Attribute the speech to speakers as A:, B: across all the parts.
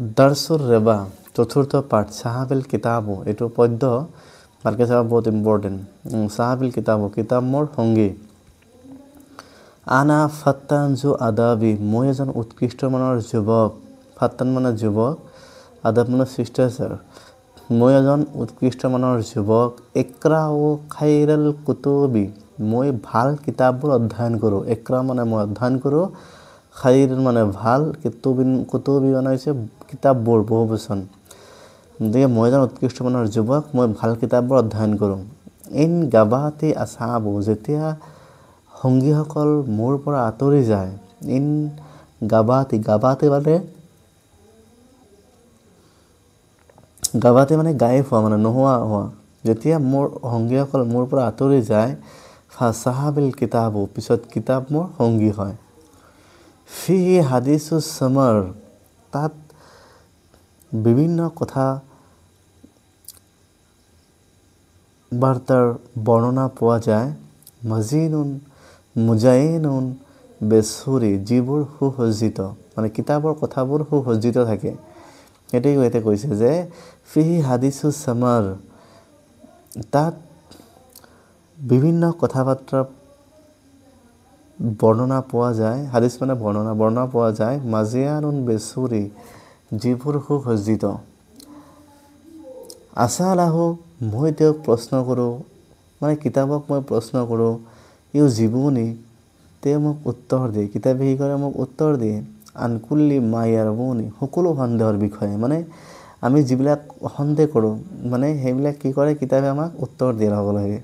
A: দাৰছুৰ ৰেবা চতুৰ্থ পাঠ চাহাবিল কিতাবো, এইটো পদ্য ভালকৈ চাবা, বহুত ইম্পৰ্টেণ্ট। চাহাবিল কিতাবো, কিতাপ মোৰ সংগী। আনা ফাত্তান জু আদাবি, মই এজন উৎকৃষ্ট মানৰ যুৱক। ফাত্তান মানে যুৱক, আদাব মানে শিষ্টাচাৰ। মই এজন উৎকৃষ্ট মানৰ যুৱক। একৰাও খাইৰাল কুতুবি, মই ভাল কিতাপবোৰ অধ্যয়ন কৰোঁ। একৰা মানে মই অধ্যয়ন কৰোঁ, খাইৰ মানে ভাল, কুতুবি কুতুবি মানে হৈছে কিতাপবোৰ, বহু বচন। গতিকে মই এজন উৎকৃষ্ট মানৰ যুৱক, মই ভাল কিতাপবোৰ অধ্যয়ন কৰোঁ। ইন গাবাতি আছাবু, যেতিয়া সংগীসকল মোৰ পৰা আঁতৰি যায়। ইন গাবাতি, গাবাতি মানে গাবাতি মানে গায়েব হোৱা, মানে নোহোৱা হোৱা। যেতিয়া মোৰ সংগীসকল মোৰ পৰা আঁতৰি যায়, ফা চাহাবিল কিতাবো, পিছত কিতাপ মোৰ সংগী হয়। ফি হাদিছু চমৰ, তাত বিভিন্ন কথা বাৰ্তাৰ বৰ্ণনা পোৱা যায়। মজিনুন মুজাইনুন বেচুৰি, যিবোৰ সুসজ্জিত, মানে কিতাপৰ কথাবোৰ সুসজ্জিত থাকে। সেইটোৱে ইয়াতে কৈছে যে ফিহি হাদিছু চমৰ, তাত বিভিন্ন কথা বাৰ্তা বৰ্ণনা পোৱা যায়। হাদিছ মানে বৰ্ণনা, বৰ্ণনা পোৱা যায়। মাজিয়ানুন বেচুৰি, যিবোৰ সুসজ্জিত। আছালাহু, মই তেওঁক প্ৰশ্ন কৰোঁ, মানে কিতাপক মই প্ৰশ্ন কৰোঁ। ইউ জীৱনী, তেওঁ মোক উত্তৰ দিয়ে। কিতাপে কি কৰে? মোক উত্তৰ দিয়ে। আনকুল্লি মায়াৰবনি, সকলো সন্দেহৰ বিষয়ে, মানে আমি যিবিলাক সন্দেহ কৰোঁ, মানে সেইবিলাক কি কৰে কিতাপে আমাক উত্তৰ দিয়ে লগে লগে।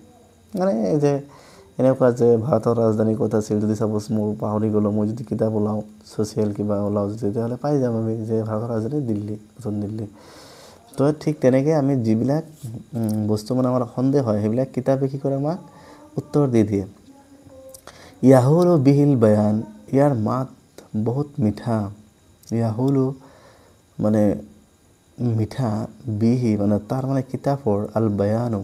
A: মানে যে এনেকুৱা যে ভাৰতৰ ৰাজধানী ক'ত আছিল, যদি চাপ'জ মোৰ পাহৰি গ'লোঁ, মই যদি কিতাপ ওলাওঁ, ছ'চিয়েল কিবা ওলাওঁ, তেতিয়াহ'লে পাই যাম আমি যে ভাৰতৰ ৰাজধানী দিল্লী, নতুন দিল্লী। তো ঠিক তেনেকৈ আমি যিবিলাক বস্তু মানে আমাৰ সন্দেহ হয়, সেইবিলাক কিতাপে কি কৰে? আমাক উত্তৰ দি দিয়ে। ইয়াহুলু বিহিল বয়ান, ইয়াৰ মাত বহুত মিঠা। ইয়াহুলু মানে মিঠা, বিহি মানে তাৰ, মানে কিতাপৰ, আল বয়ানু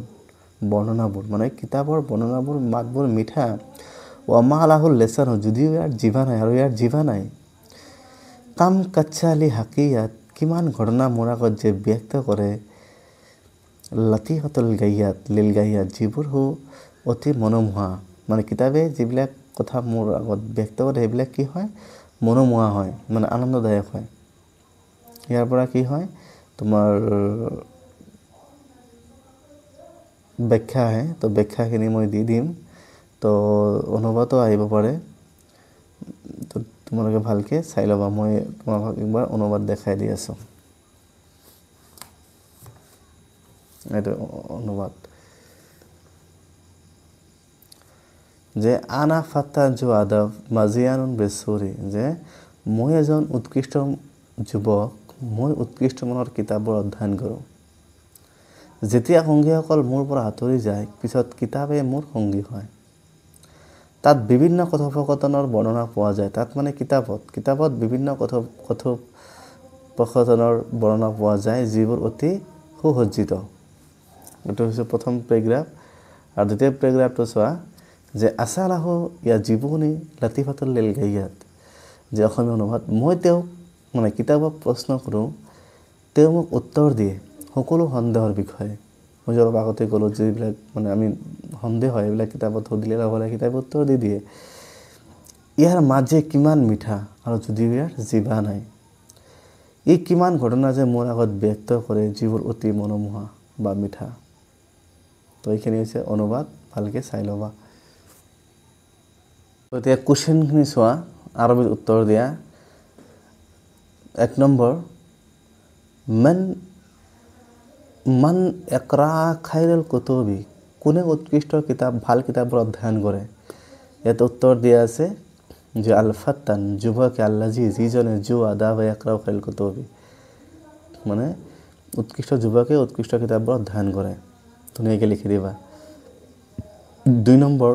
A: বৰ্ণনাবোৰ, মানে কিতাপৰ বৰ্ণনাবোৰ মাতবোৰ মিঠা। ৱামা আলাহুল লেচানু, যদিও ইয়াৰ জিভা নাই, আৰু ইয়াৰ জিভা নাই। কাম কাচ্চালি হাকিয়াত, কিমান ঘটনা মোৰ আগত যে ব্যক্ত কৰে। লাতিফাতুল গাইয়াত লিল গাইয়াত, যিবোৰ হো অতি মনোমোহা, মানে কিতাপে যিবিলাক কথা মোৰ আগত ব্যক্ত কৰে সেইবিলাক কি হয়? মনোমোহা হয়, মানে আনন্দদায়ক হয়। ইয়াৰ পৰা কি হয়? তোমাৰ ব্যাখ্যা আহে, তো ব্যাখ্যাখিনি মই দি দিম। তো অনুবাদো আহিব পাৰে, তো তোমালোকে ভালকৈ চাই ল'বা। মই তোমালোকক একবাৰ অনুবাদ দেখাই দি আছোঁ। এইটো অনুবাদ যে আনা ফাত্তা জু আদব মাজিয়ানুন বেচুৰি, যে মই এজন উৎকৃষ্ট যুৱক, মই উৎকৃষ্ট মানৰ কিতাপবোৰ অধ্যয়ন কৰোঁ। যেতিয়া সংগীসকল মোৰ পৰা আঁতৰি যায়, পিছত কিতাপে মোৰ সংগী হয়। তাত বিভিন্ন কথোপকথনৰ বৰ্ণনা পোৱা যায়। তাত মানে কিতাপত, কিতাপত বিভিন্ন কথোপকথনৰ বৰ্ণনা পোৱা যায়, যিবোৰ অতি সুসজ্জিত। এইটো হৈছে প্ৰথম পেৰেগ্ৰাফ। আৰু দ্বিতীয় পেৰেগ্ৰাফটো চোৱা যে আছালাহু ইয়া জীৱনী লাতিফাতুল লিল গাইয়াত, যে অসমীয়া অনুবাদ, মই তেওঁক মানে কিতাপক প্ৰশ্ন কৰোঁ, তেওঁ মোক উত্তৰ দিয়ে সকলো সন্দেহৰ বিষয়ে। মই যে অলপ আগতে ক'লোঁ, যিবিলাক মানে আমি সন্দেহ হয় সেইবিলাক কিতাপত সুধিলে লগে লগে কিতাপে উত্তৰ দি দিয়ে। ইয়াৰ মাজে কিমান মিঠা, আৰু যদিও ইয়াৰ জিভা নাই। ই কিমান ঘটনা যে মোৰ আগত ব্যক্ত কৰে, যিবোৰ অতি মনোমোহা বা মিঠা। তো এইখিনি হৈছে অনুবাদ, ভালকৈ চাই ল'বা। এতিয়া কুৱেশ্যনখিনি চোৱা, আৰবীত উত্তৰ দিয়া। 1 নম্বৰ, মান মান একৰা খাইৰুল কুতুবি, কোনে উৎকৃষ্ট কিতাপ, ভাল কিতাপবোৰ অধ্যয়ন কৰে? ইয়াত উত্তৰ দিয়া আছে যে আল ফাত্তান, যুৱকে, আল্লাজি, যিজনে, জু আদাব একৰাও খাইৰুল কুতুবি, মানে উৎকৃষ্ট যুৱকে উৎকৃষ্ট কিতাপবোৰ অধ্যয়ন কৰে। ধুনীয়াকৈ লিখি দিবা। 2 নম্বৰ,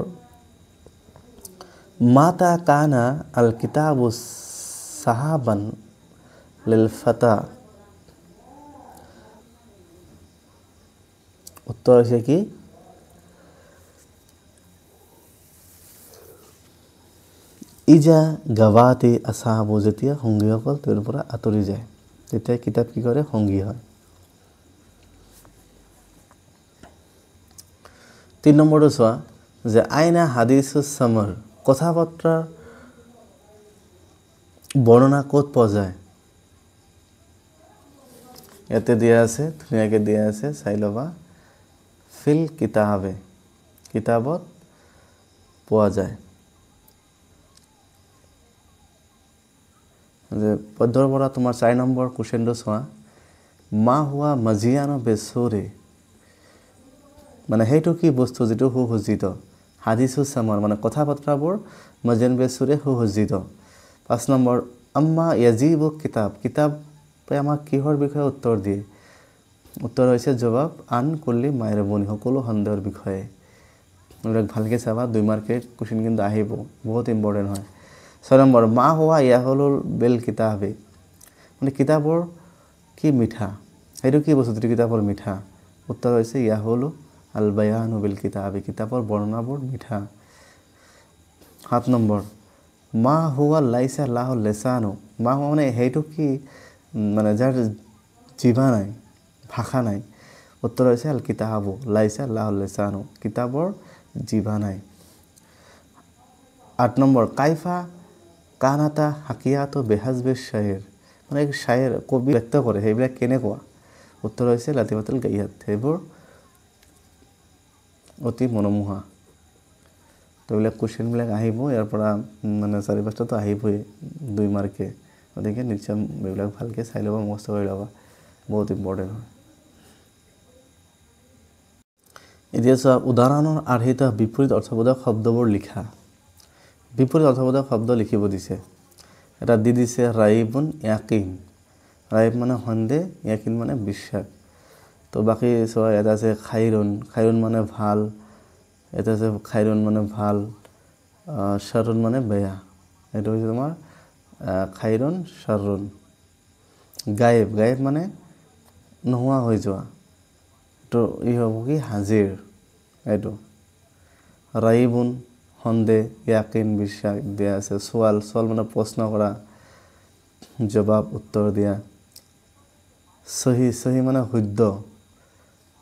A: মাতা কানা আল কিতাবু সাহাবান লিল ফাতা, উত্তৰ হৈছে কি? ইজা গাৱাতে আছাহাবু, যেতিয়া সংগীসকল তেওঁৰ পৰা আঁতৰি যায়। তেতিয়া কিতাপ কি কৰে, সংগী হয়। 3 নম্বৰটো চোৱা যে আইনা হাদিছুচ চামৰ, কথা বতৰাৰ বৰ্ণনা ক'ত পোৱা যায়? ইয়াতে দিয়া আছে, ধুনীয়াকৈ দিয়া আছে, চাই ল'বা। ফিল কিতাবে, কিতাপত পোৱা যায়। যে পদ্যৰ পৰা তোমাৰ 4 নম্বৰ কুৱেশ্যনটো চোৱা, মা হোৱা মজিয়ানো বেচৰে, মানে সেইটো কি বস্তু যিটো সুসজ্জিত? হাদিছুচ চামৰ, মানে কথা বতৰাবোৰ মজিয়ান বেচুৰে সুসজ্জিত। 5 নম্বৰ, আম্মা য়াজিবু কিতাপ, কিতাপে আমাক কিহৰ বিষয়ে উত্তৰ দিয়ে? উত্তৰ হৈছে জবাব আন কুল্লি মায়ৰবনি, সকলো সন্দেহৰ বিষয়ে। এইবিলাক ভালকৈ চাবা, 2 মাৰ্কে কুৱেশ্যন কিন্তু আহিব, বহুত ইম্পৰ্টেণ্ট হয়। 6 নম্বৰ, মা হোৱা ইয়াহলুল বেল কিতাবে, মানে কিতাপৰ কি মিঠা, সেইটো কি বস্তু যিটো কিতাপৰ মিঠা? উত্তৰ হৈছে ইয়াহলু আল বায়ানু বিল কিতাবে, কিতাপৰ বৰ্ণনাবোৰ মিঠা। 7 নম্বৰ, মা হোৱা লাইছা লাহ লেচানো, মা হোৱা মানে সেইটো কি, মানে যাৰ জিভা নাই, ভাষা নাই। উত্তৰ হৈছে আল কিতাবু লাইছা লাহ লেচানো, কিতাপৰ জিভা নাই। 8 নম্বৰ, কাইফা কানাতা হাকিয়াটো বেহাজবে শ্বায়েৰ, মানে শ্বায়েৰ কবি ব্যক্ত কৰে সেইবিলাক কেনেকুৱা? উত্তৰ হৈছে লাতিফাতুল গাইয়াত, সেইবোৰ অতি মনোমোহা। তো এইবিলাক কুৱেশ্যনবিলাক আহিব ইয়াৰ পৰা, মানে 4 5টাতো আহিবই 2 মাৰ্কে। গতিকে নিশ্চয় এইবিলাক ভালকৈ চাই ল'বা, মুখস্থ কৰি ল'বা, বহুত ইম্পৰ্টেণ্ট হয়। এতিয়া চোৱা, উদাহৰণৰ আৰ্হিত বিপৰীত অৰ্থবোধক শব্দবোৰ লিখা। বিপৰীত অৰ্থবোধক শব্দ লিখিব দিছে। এটা দি দিছে ৰাইবুন ইয়াকিন, ৰাইব মানে সন্দেহ, ইয়াকিন মানে বিশ্বাস। তো বাকী চোৱা, এটা আছে খাইৰুন, খাইৰুন মানে ভাল, এটা আছে খাইৰুন মানে ভাল, শাৰুন মানে বেয়া। এইটো হৈছে তোমাৰ খাইৰুন শাৰুন। গায়েব, গায়েব মানে নোহোৱা হৈ যোৱা, তো ই হ'ব কি হাজিৰ। এইটো ৰাইবুন সন্দেহ, ইয়াকিন বিশ্বাস দিয়া আছে। চোৱাল, চোৱাল মানে প্ৰশ্ন কৰা, জবাব উত্তৰ দিয়া। চহী, চহী মানে শুদ্ধ,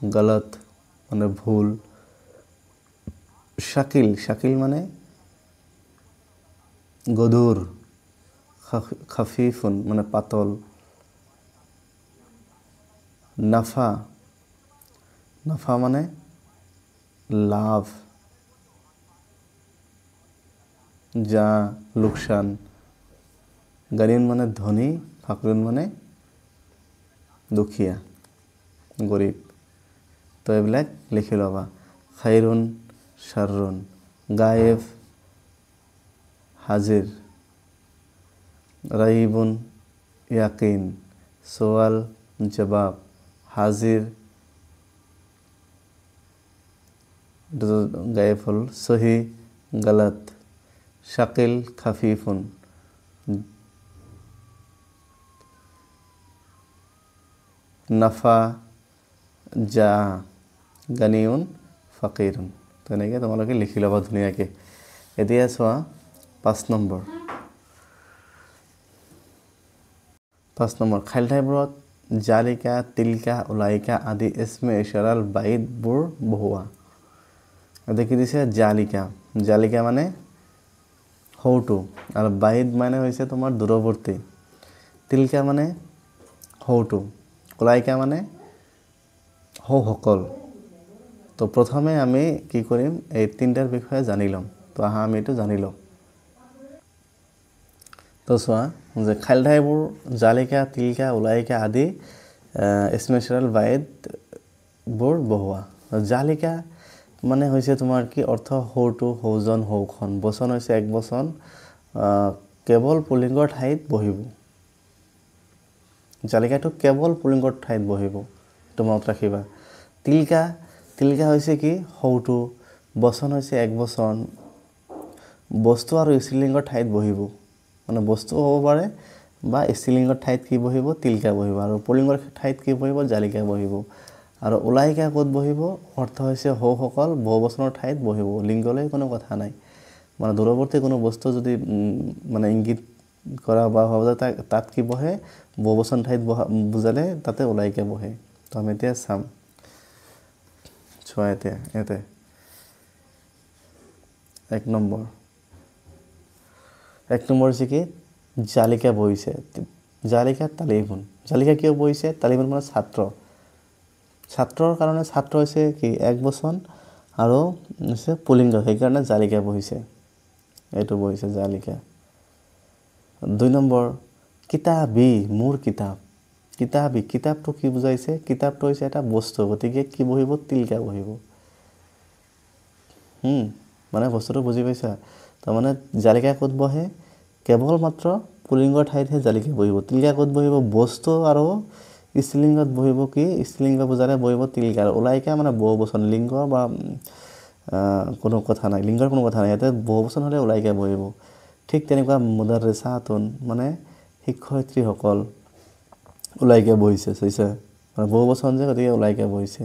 A: গলত মানে ভুল। শাকিল, শাকিল মানে গধুৰ, খাফিফুন মানে পাতল। নাফা, নাফা মানে লাভ, যা লোকসান। গানিন মানে ধনী, ফাকৰুন মানে দুখীয়া, গৰীব। তো এইবিলাক লিখি ল'বা। খাইৰুন শাৰুন, গায়েব হাজিৰ, ৰাইবুন ইয়াকিন, সোৱাল জবাব, হাজিৰ গায়েব হ'ল, সহি গলত, শাকিল খাফিফুন, নাফা যা, গানিউন ফাকিৰুন। তেনেকৈ তোমালোকে লিখি ল'বা ধুনীয়াকৈ। এতিয়া চোৱা 5 নম্বৰ, 5 নম্বৰ খালী ঠাইবোৰত জালিকা, তিলকা, ওলাইকা আদি ইসমে ইশাৰাল বাইদবোৰ বহুৱা। দেখি দিছে জালিকা, জালিকা মানে সৌটো, আৰু বাইদ মানে হৈছে তোমাৰ দূৰৱৰ্তী, তিলকা মানে সৌটো, ওলাইকা মানে সৌসকল। তো প্ৰথমে আমি কি কৰিম, এই তিনিটাৰ বিষয়ে জানি ল'ম। তো আহা আমি এইটো জানি লওঁ। তো চোৱা যে খালী ঠাইবোৰ জালিকা, তিলকা, ওলাইকা আদি স্পেচিয়েল বাইদবোৰ বহুৱা। জালিকা মানে হৈছে তোমাৰ কি অৰ্থ, সৌটো, সৌজন, সৌখন। বচন হৈছে এক বচন, কেৱল পুলিংগৰ ঠাইত বহিব। জালিকাটো কেৱল পুলিংগৰ ঠাইত বহিব, এইটো মনত ৰাখিবা। তিলকা, তিলকা হৈছে কি সৌটো, বচন হৈছে এক বচন, বস্তু আৰু স্ত্ৰীলিংগৰ ঠাইত বহিব। মানে বস্তু হ'ব পাৰে বা স্ত্ৰীলিংগৰ ঠাইত কি বহিব, তিলকা বহিব, আৰু পুলিংগৰ ঠাইত কি বহিব, জালিকা বহিব। আৰু ওলাইকা ক'ত বহিব, অৰ্থ হৈছে সৌসকল, বহু বচনৰ ঠাইত বহিব, লিংগলৈ কোনো কথা নাই। মানে দূৰৱৰ্তী কোনো বস্তু যদি মানে ইংগিত কৰা বা হ'ব তাত কি বহে, বহুবচন ঠাইত বহা বুজালে তাতে ওলাইকে বহে। তো আমি এতিয়া চাম, চোৱা এতিয়া ইয়াতে এক নম্বৰ, এক নম্বৰ হৈছে কি জালিকা বহিছে, জালিকা তালিবুন। জালিকা কিয় বহিছে? তালিবুন মানে ছাত্ৰ, ছাত্ৰৰ কাৰণে ছাত্ৰ হৈছে কি এক বচন আৰু হৈছে পুলিংগ, সেইকাৰণে জালিকা বহিছে, এইটো বহিছে জালিকা। দুই নম্বৰ কিতাবি, মোৰ কিতাপ, কিতাবি, কিতাপটো কি বুজাইছে? কিতাপটো হৈছে এটা বস্তু, গতিকে কি বহিব? তিলকা বহিব। মানে বস্তুটো বুজি পাইছা? তাৰমানে জালিকা ক'ত বহে? কেৱল মাত্ৰ পুলিংগৰ ঠাইতহে জালিকা বহিব। তিলকা ক'ত বহিব? বস্তু আৰু স্ত্ৰীলিংগত বহিব। কি স্ত্ৰীলিংগ বুজালে বহিব তিলকা। আৰু ওলাইকা মানে বহুবচন, লিংগ বা কোনো কথা নাই, লিংগৰ কোনো কথা নাই, ইয়াতে বহুবচন হ'লে ওলাইকা বহিব। ঠিক তেনেকুৱা মুদাৰ্ৰিছাতুন মানে শিক্ষয়িত্ৰীসকল ওলাইকে বহিছে, চাইছা মানে বহুবচন যে, গতিকে ওলাইকে বহিছে।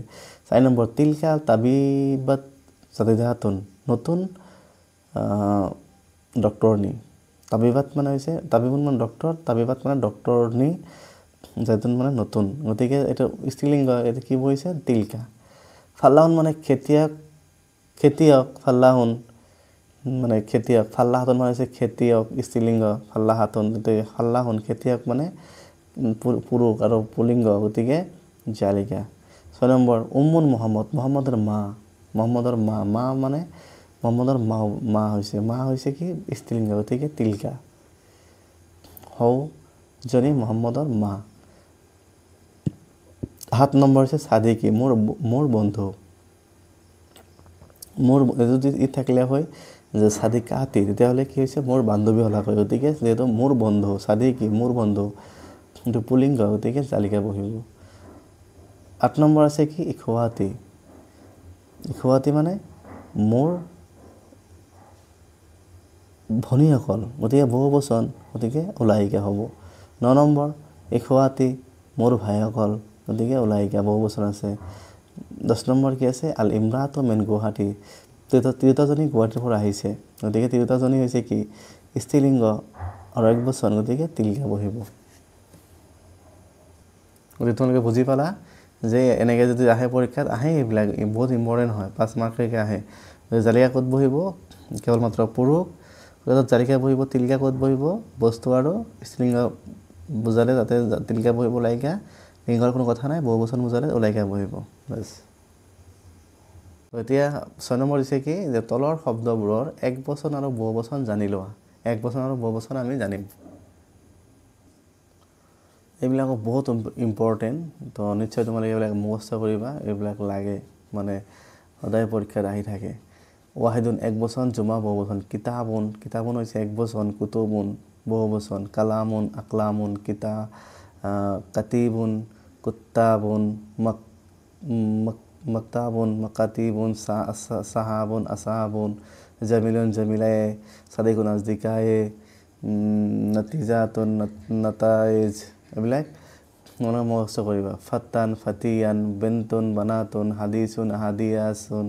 A: চাৰি নম্বৰ তিলকা তাবিবাত জাদিদাতুন, নতুন ডক্টৰনী। তাবিবাত মানে হৈছে, তাবিবুন মানে ডক্টৰ, তাবিবাত মানে ডক্টৰনী, জাদিদাতুন মানে নতুন, গতিকে এইটো স্ত্ৰীলিংগ, এইটো কি বহিছে? তিলকা। ফাল্লাহুন মানে খেতিয়ক, খেতিয়ক, ফাল্লাহুন মানে খেতিয়ক, ফাল্লাহাতুন মানে হৈছে খেতিয়ক, স্ত্ৰীলিংগ, ফাল্লাহাতুন, গতিকে ফাল্লাহুন খেতিয়ক মানে পুৰুষ আৰু পুলিংগ, গতিকে জালিকা। ছয় নম্বৰ উম্মুন মহম্মদ, মহম্মদৰ মা, মহম্মদৰ মা, মা মানে মহম্মদৰ মা, মা হৈছে, মা হৈছে কি স্ত্ৰীলিংগ, গতিকে তিলকা। হৌ জনী মহম্মদৰ মা। সাত নম্বৰ হৈছে সাদিকি, মোৰ, মোৰ বন্ধু, মোৰ যদি ই থাকিলে হয় যে সাদিকাতি, তেতিয়াহ'লে কি হৈছে? মোৰ বান্ধৱী হ'লা হয়, গতিকে যিহেতু মোৰ বন্ধু, সাদিকি মোৰ বন্ধু, এইটো পুলিংগ, গতিকে জালিকা বহিব। আঠ নম্বৰ আছে কি ইখৱাতি, ইখৱাতি মানে মোৰ ভনীসকল, গতিকে বহুবচন, গতিকে ওলাইকা হ'ব। ন নম্বৰ ইখৱাতি মোৰ ভাইসকল, গতিকে ওলাইকা বহুবচন আছে। দহ নম্বৰ কি আছে? আল ইমৰাটো মেন গুৱাহাটী, তিৰোতাজনী গুৱাহাটীৰ পৰা আহিছে, গতিকে তিৰোতাজনী হৈছে কি স্ত্ৰীলিংগ আৰু এক বচন, গতিকে তিলকা বহিব। গতিকে তোমালোকে বুজি পালা যে এনেকৈ যদি আহে পৰীক্ষাত আহে, এইবিলাক বহুত ইম্পৰ্টেণ্ট হয়, 5 মাৰ্কলৈকে আহে। জালিকা ক'ত বহিব? কেৱল মাত্ৰ পুৰুষ, জালিকা বহিব। তিলকা ক'ত বহিব? বস্তু আৰু স্ত্ৰীলিংগ বুজালে তাতে তিলকা বহিব, লাইকা, লিংগৰ কোনো কথা নাই, বহুবচন বুজালে ওলাইকা বহিব, বাছ। এতিয়া ছয় নম্বৰ দিছে কি যে তলৰ শব্দবোৰৰ এক বচন আৰু বহুবচন জানি লোৱা। এক বচন আৰু বহুবচন আমি জানিম, এইবিলাকো বহুত ইম্পৰ্টেণ্ট, তো নিশ্চয় তোমালোকে এইবিলাক মুখস্থ কৰিবা, এইবিলাক লাগে, মানে সদায় পৰীক্ষাত আহি থাকে। ৱাহিদুন এক বচন, জুমা বহুবচন, কিতাবুন, কিতাবুন হৈছে এক বচন, কুতুবুন বহুবচন, কালামুন আকলামুন, কিতা কাতিবুন কুত্তাবুন, মক্তাবুন মকাতিবুন, সাহাবুন আসাহাবুন, জামিলুন জামিলায়ে, সাদিকুন আজদিকায়ে, নতিজাতুন নতাইজ, এইবিলাক মানে মুখস্থ কৰিবা। ফাত্তান ফাতিয়ান, বেন্তুন বানাতুন, হাদিছুন হাদিয়াছুন,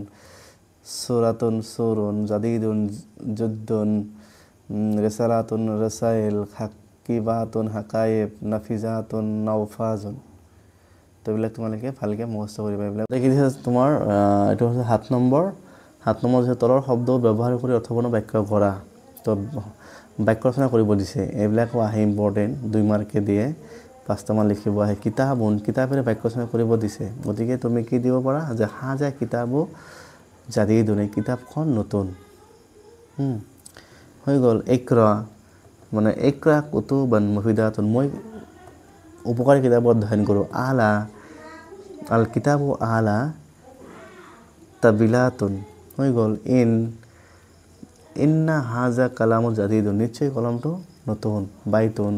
A: সুৰাতুন সুৰুন, জাদিদুন জুদ্দুন, ৰেচালাতুন ৰসাইল, হাকিবাতুন হাকায়েব, নাফিজাতুন নৌফাজুন। তো এইবিলাক তোমালোকে ভালকৈ মুখস্থ কৰিবা। এইবিলাক দেখি দিছে তোমাৰ এইটো হৈছে সাত নম্বৰ। সাত নম্বৰ হৈছে তলৰ শব্দ ব্যৱহাৰ কৰি অৰ্থপূৰ্ণ বাক্য কৰা। তো বাক্য ৰচনা কৰিব দিছে, এইবিলাকো আহে ইম্পৰ্টেণ্ট, 2 মাৰ্কে দিয়ে, 5টামান লিখিব আহে। কিতাবুন, কিতাপেৰে বাক্য ৰচনা কৰিব দিছে, গতিকে তুমি কি দিব পাৰা যে হাজা কিতাবু জাদিদুন, এই কিতাপখন নতুন। হৈ গ'ল। ইকৰা মানে ইকৰা কুতুবান মুফিদাতুন, মই উপকাৰী কিতাপ অধ্যয়ন কৰোঁ। আলা আল কিতাবু আলা তাবিলাতুন, হৈ গ'ল। ইন ইন্না হাজা কালামু জাদিদুন, নিশ্চয় কলমটো নতুন। বাইতুন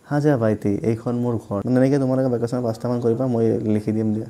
A: হাজা বাইতি, এইখন মোৰ ঘৰ। এনেকৈ তোমালোকে বাক্য 5টামান কৰিবা, মই লিখি দিম দিয়া।